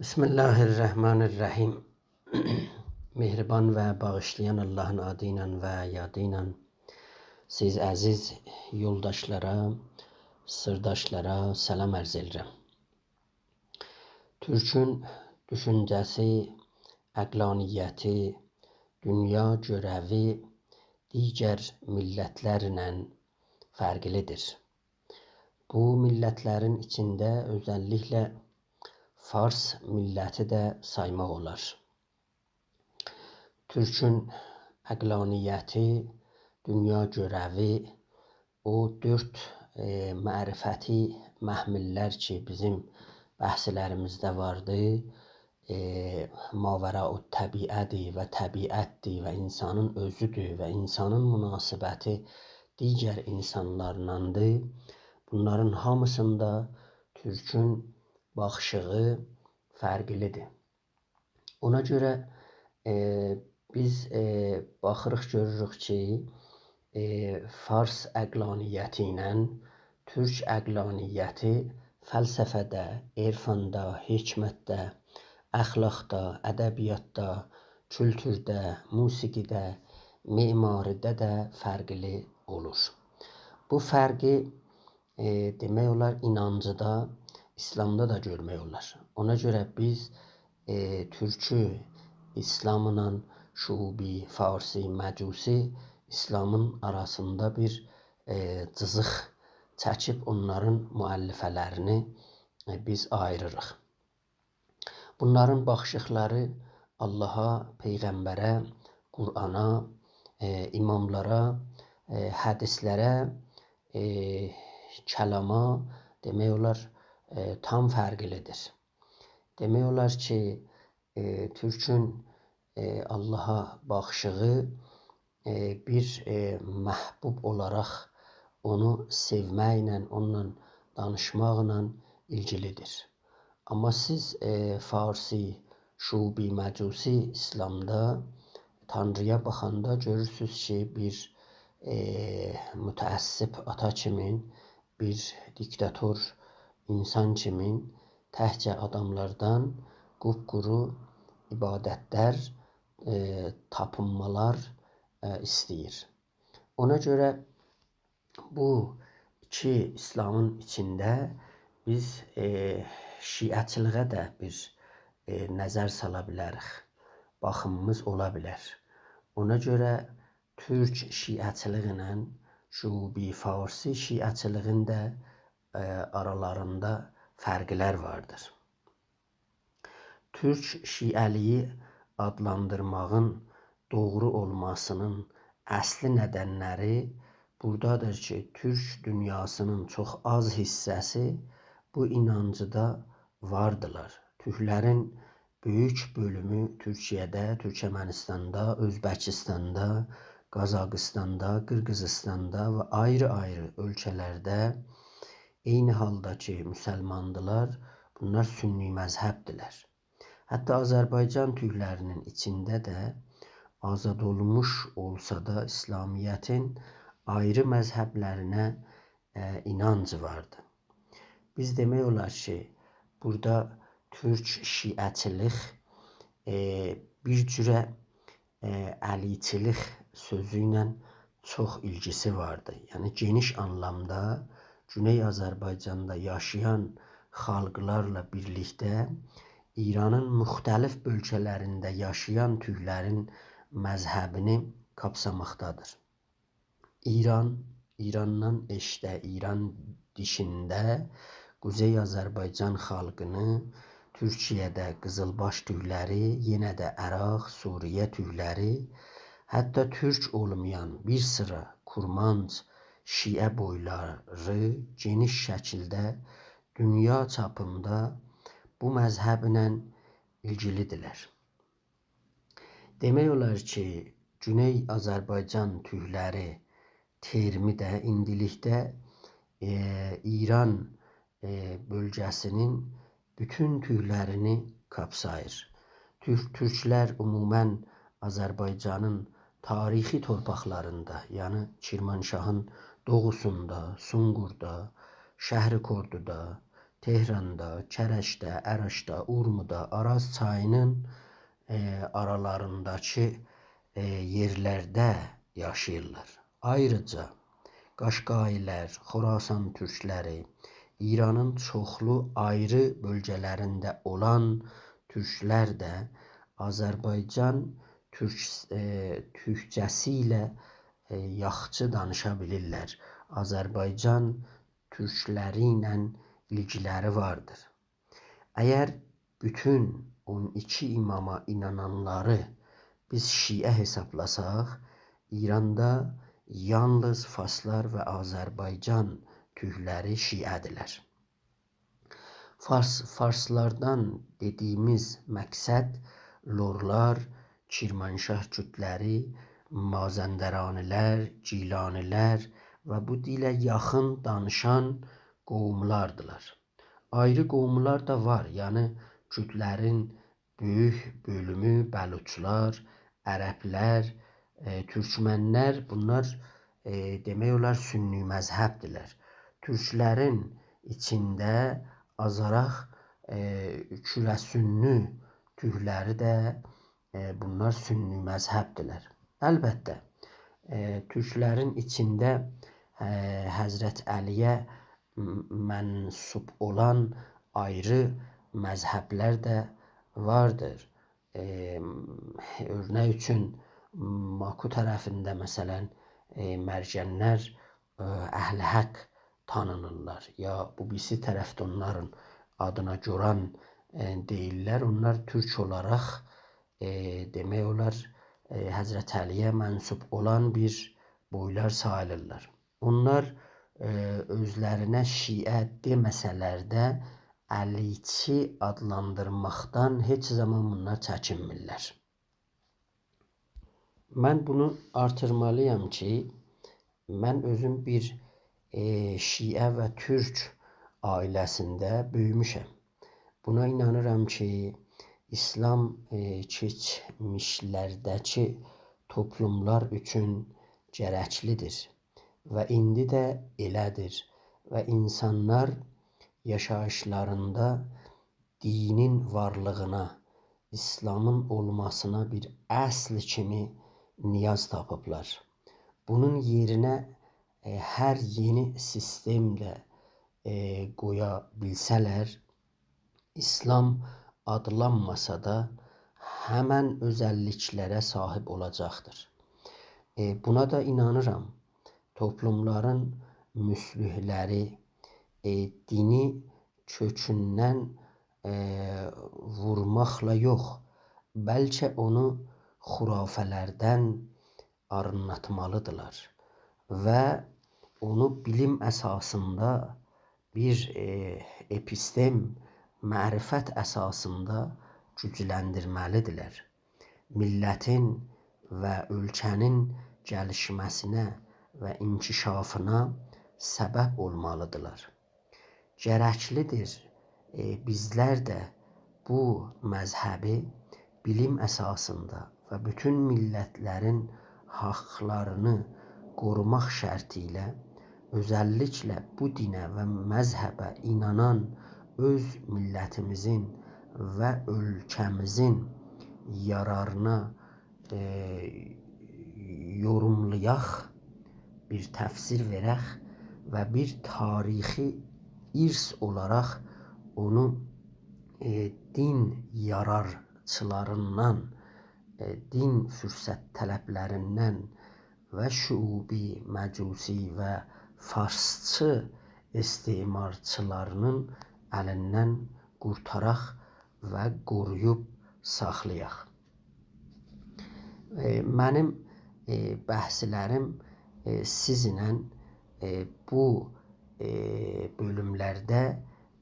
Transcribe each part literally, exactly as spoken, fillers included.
بسم الله الرحمن الرحیم. مهربان و باغیشلایان آللاهین آدی ایله و یادی ایله سیز عزیز یولداشلارا، سیرداشلارا سلام عرض ائدیرم. تورکون دوشونجه‌سی، عقلانیتی، دونیا گؤروو دیگر میللتلرله فرقلی‌دیر. بو میللتلرین ایچینده اؤزللیکله فارس میللتی ده سایماق اولار. تورکون عقلانیتی، دونیا گؤروو، او دؤرد، ائ، معرفتی محمل‌لر کی، بیزیم بحثلریمیزده واردی، ائ، ماوراءالطبیعه‌دیر و طبیعتدیر و اینسانین اؤزودور و اینسانین مناسبتی دیگر اینسانلارلاندیر. بونلارین هامیسیندا تورکون باخیشیغی فرقلی‌دیر. اونا گؤره، ائ، بیز، ائ، باخیریق، گؤروروک کی، ائ، فارس عقلانیتی ایله تورک عقلانیتی فلسفه‌ده، عرفاندا، حکمتده، اخلاقدا، ادبیاتدا، کولتورده، موسیقی‌ده، معماری‌ده ده فرقلی اولور. بو فرقی ائ، دئمک اولار، اینانجیدا، ایسلامدا دا گؤرمک اولار. اونا گؤره بیز، ائ، تورکو ایسلاملا شعوبی، فارسی، مجوسی ایسلامین آراسیندا بیر، ائ، جیزیق چکیب اونلارین مؤلفه‌لرینی، ائ، بیز آییریریق. بونلارین باخیشیقلاری آللاها، پیغمبره، قرآنا، ائ، اماملارا، ائ، حدیثلره، ائ، کلاما، دئمک اولار، ائ، تام فرقلی‌دیر. دئمک اولار کی، ائ، تورکون، ائ، آللاها باخیشیغی، ائ، بیر، ائ، محبوب اولاراق اونو سئومکله، اونونلا دانیشماقلا ایلگیلی‌دیر. آمما سیز، ائ، فارسی، شعوبی، مجوسی ایسلامدا تانرییا باخاندا گؤرورسونوز کی، بیر، ائ، متعصب آتا کیمین، بیر دیکتاتور اینسان کیمین تکجه آداملاردان قوپقورو عبادتلر، ائ، تاپینمالار، ائ، ایسته‌ییر. اونا گؤره بو ایکی ایسلامین ایچینده بیز، ائ، شیعه‌چیلیگه ده بیر، ائ، نظر سالا بیلریک. باخیمیمیز اولا بیلر. اونا گؤره تورک شیعه‌چیلیگی ایله شعوبی فارسی شیعه‌چیلیگین ده، ائ، آرالاریندا فرقلر واردیر. تورک شیعه‌لیگی آدلاندیرماغین دوغرو اولماسینین اصلی ندنلری بورادادیر کی، تورک دونیاسینین چوخ آز حیصه‌سی بو اینانجدا واردیلار. تورکلرین بؤیوک بؤلومو تورکیه‌ده، تورکمنیستاندا، اؤزبکیستاندا، قازاقیستاندا، قیرغیزیستاندا و آیری-آیری اؤلکه‌لرده، عینی حالدا کی، مسلماندیلار، بونلار سنی مذهبدیلر. حتی آذربایجان تورکلرینین ایچینده ده آزاد اولموش اولسا دا، ایسلامیتین آیری مذهبلرینه، ائ، اینانج واردی. بیز دئمک اولار کی، بورادا تورک شیعه‌چیلیک، ائ، بیر جوره، ائ، علی‌چیلیک سؤزو ایله چوخ ایلگیسی واردی. یعنی، گئنیش آنلامدا گونئی آذربایجاندا یاشایان خالقلارلا بیرلیکده ایرانین مختلف بؤلگه‌لرینده یاشایان تورکلرین مذهبینی قاپساماقدادیر. ایران، ایراندان ائشیکده، ایران دیشینده قوزئی آذربایجان خالقینی، تورکیه‌ده قیزیلباش تورکلری، یئنه ده عراق، سوریه تورکلری، حتی تورک اولمایان بیر سیرا کورمانج، شیعه بویلاری گئنیش شکیلده دونیا چاپیندا بو مذهبله ایلگیلی‌دیرلر. دئمک اولار کی، گونئی آذربایجان تورکلری ترمی ده ایندیلیکده، ائ، ایران، ائ، بؤلگه‌سینین بوتون تورکلرینی قاپساییر. تورک، تورکلر عموماً آذربایجانین تاریخی تورپاقلاریندا، یعنی کرمانشاهین دوغوسوندا، سونقوردا، شهرکردودا، تهراندا، کرجده، اراشدا، اورمودا، آراز چایی‌نین، ائ، آرالارینداکی، ائ، یئرلرده یاشاییرلار. آیریجا قاشقایی‌لر، خراسان تورکلری، ایرانین چوخلو آیری بؤلگه‌لرینده اولان تورکلر ده آذربایجان تورک-، ائ، تورکجه‌سی ایله، ائ، یاخشی دانیشا بیلیرلر. آذربایجان تورکلری ایله ایلگیلری واردیر. اگر بوتون اون ایکی اماما اینانانلاری بیز شیعه حسابلاساق، ایراندا یالنیز فارسلار و آذربایجان تورکلری شیعه‌دیرلر. فارس، فارسلاردان دئدیگیمیز مقصد لورلار، کرمانشاه کوردلری، مازندرانی‌لر، گیلانی‌لر و بو دیله یاخین دانیشان قوملاردیلار. آیری قوملار دا وار، یعنی کوردلرین بؤیوک بؤلومو، بلوچلار، عربلر، ائ، تورکمنلر، بونلار، ائ، دئمک اولار سنی مذهبدیرلر. تورکلرین ایچینده آزاراق، ائ، کره سنی تورکلری ده، ائ، بونلار سنی مذهبدیرلر. البته، ائ، تورکلرین ایچینده، ائ، حضرت علی‌یه م-، منسوب اولان آیری مذهبلر ده واردیر. ائ، اؤرنک اوچون، ماکو طرفینده، مثلا، ائ، مرجنلر، ائ، اهل حق تانینیرلار. یا بو بیریسی طرفده اونلارین آدینا گوران، ائ، دئییرلر. اونلار تورک اولاراق، ائ، دئمک اولار، ائ، حضرت علی‌یه منسوب اولان بیر بویلار ساییلیرلار. اونلار، ائ، اؤزلرینه شیعه دئمه‌سه‌لر ده، علیچی آدلاندیرماقدان هئچ زامان بونلار چکینمیرلر. من بونو آرتیرمالییام کی، من اؤزوم بیر، ائ، شیعه و تورک عائله‌سینده بؤیوموشم. بونا اینانیرام کی، ایسلام، ائ، کئچمیشلرده‌کی توپلوملار اوچون گرکلیدیر و ایندی ده ائله‌دیر و اینسانلار یاشاییشلاریندا دینین وارلیغینا، ایسلامین اولماسینا بیر اصل کیمی نیاز تاپیبلار. بونون یئرینه، ائ، هر یئنی سیستم ده، ائ، قویا بیلسه‌لر، ایسلام آدلانماسا دا، همن اؤزللیکلره صاحیب اولاجاقدیر. ائ، بونا دا اینانیرام. توپلوملارین مصلح‌لری، ائ، دینی کؤکوندن، ائ، وورماقلا یوخ، بلکه اونو خرافه‌لردن آرینلاتمالیدیرلار و اونو بیلیم اساسیندا بیر، ائ، اپیستم، معرفت اساسیندا گوجلندیرمه‌لیدیرلر. میللتین و اؤلکه‌نین گلیشمه‌سینه و انکشافینا سبب اولمالیدیرلار. گرکلیدیر، ائ، بیزلر ده بو مذهبی بیلیم اساسیندا و بوتون میللتلرین حاقلارینی قوروماق شرطی ایله، اؤزللیکله بو دینه و مذهبه اینانان اؤز میللتیمیزین و اؤلکه‌میزین یارارینا، ائ، یوروملایاق، بیر تفسیر وئرک و بیر تاریخی ارث اولاراق اونو، ائ، دین یارارچیلاریندان، ائ، دین فرصت‌طلب‌لریندن و شعوبی، مجوسی و فارسچی استعمارچیلارینین الیندن قورتاراق و قورویوب ساخلایاق. ائ، منیم، ائ، بحثلریم، ائ، سیزینله، ائ، بو، ائ، بؤلوملرده،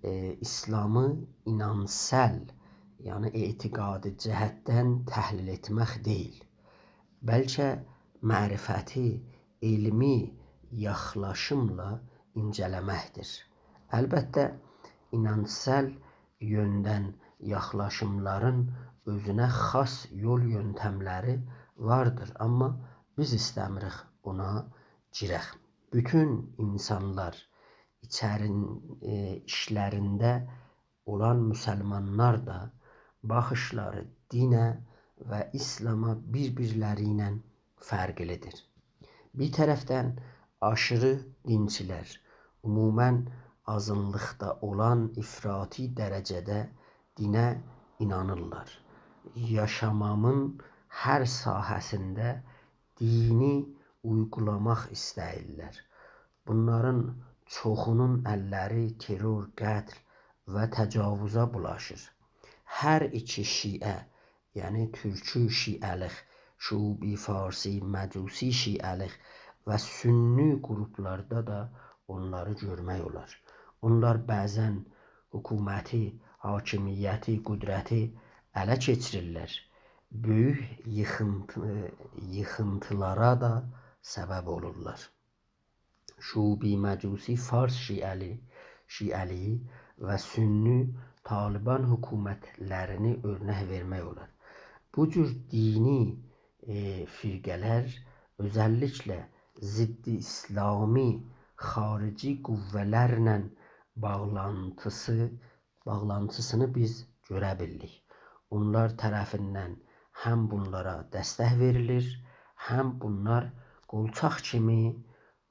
ائ، ایسلامی اینانسال، یعنی اعتقادی جهتدن تحلیل ائتمک دئییل، بلکه معرفتی، علمی یاخلاشیملا اینجه‌له‌مکدیر. البته، اینانسال یؤندن یاخلاشیملارین اؤزونه خاص یول یؤنتملری واردیر، آمما بیز ایسته‌میریک اونا گیرک. بوتون اینسانلار ایچرین، ائ، ایچلرینده اولان مسلمانلار دا باخیشلاری دینه و ایسلاما بیر-بیرلری ایله فرقلی‌دیر. بیر طرفدن آشیری دینچیلر، عموماً آزینلیقدا اولان افراطی درجه‌ده دینه اینانیرلار. یاشامامین هر ساحه‌سینده دینی اویغولاماق ایسته‌ییرلر. بونلارین چوخونون اللری ترور، قتل و تجاوزا بولاشیر. هر ایکی شیعه، یعنی تورکی شیعه‌لیک، شعوبی فارسی، مجوسی شیعه‌لیک و سنی قروپلاردا دا اونلاری گؤرمک اولار. اونلار بعضاً حکومتی، حاکمیتی، قدرتی اله کئچیریرلر. بؤیوک ییخینتی-، ییخینتیلارا دا سبب اولورلار. شعوبی مجوسی فارس شیعه‌لی-، شیعه‌لیگی و سنی طالبان حکومتلرینی اؤرنک وئرمک اولار. بو جور دینی، ائ، فرقه‌لر اؤزللیکله ضد اسلامی خارجی قوه‌لرله باغلانتیسی باغلانتیسینی بیز گؤره بیلدیک. اونلار طرفیندن هم بونلارا دستک وئریلیر، هم بونلار قولچاق کیمی،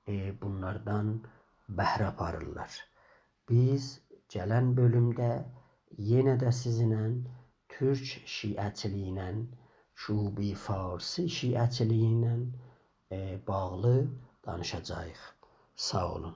ائ، بونلاردان بهره آپاریرلار. بیز گلن بؤلومده یئنه ده سیزینله تورک شیعه‌چیلیگی ایله، شعوبی فارسی شیعه‌چیلیگی ایله، ائ، باغلی دانیشاجاغیق. ساغ اولون.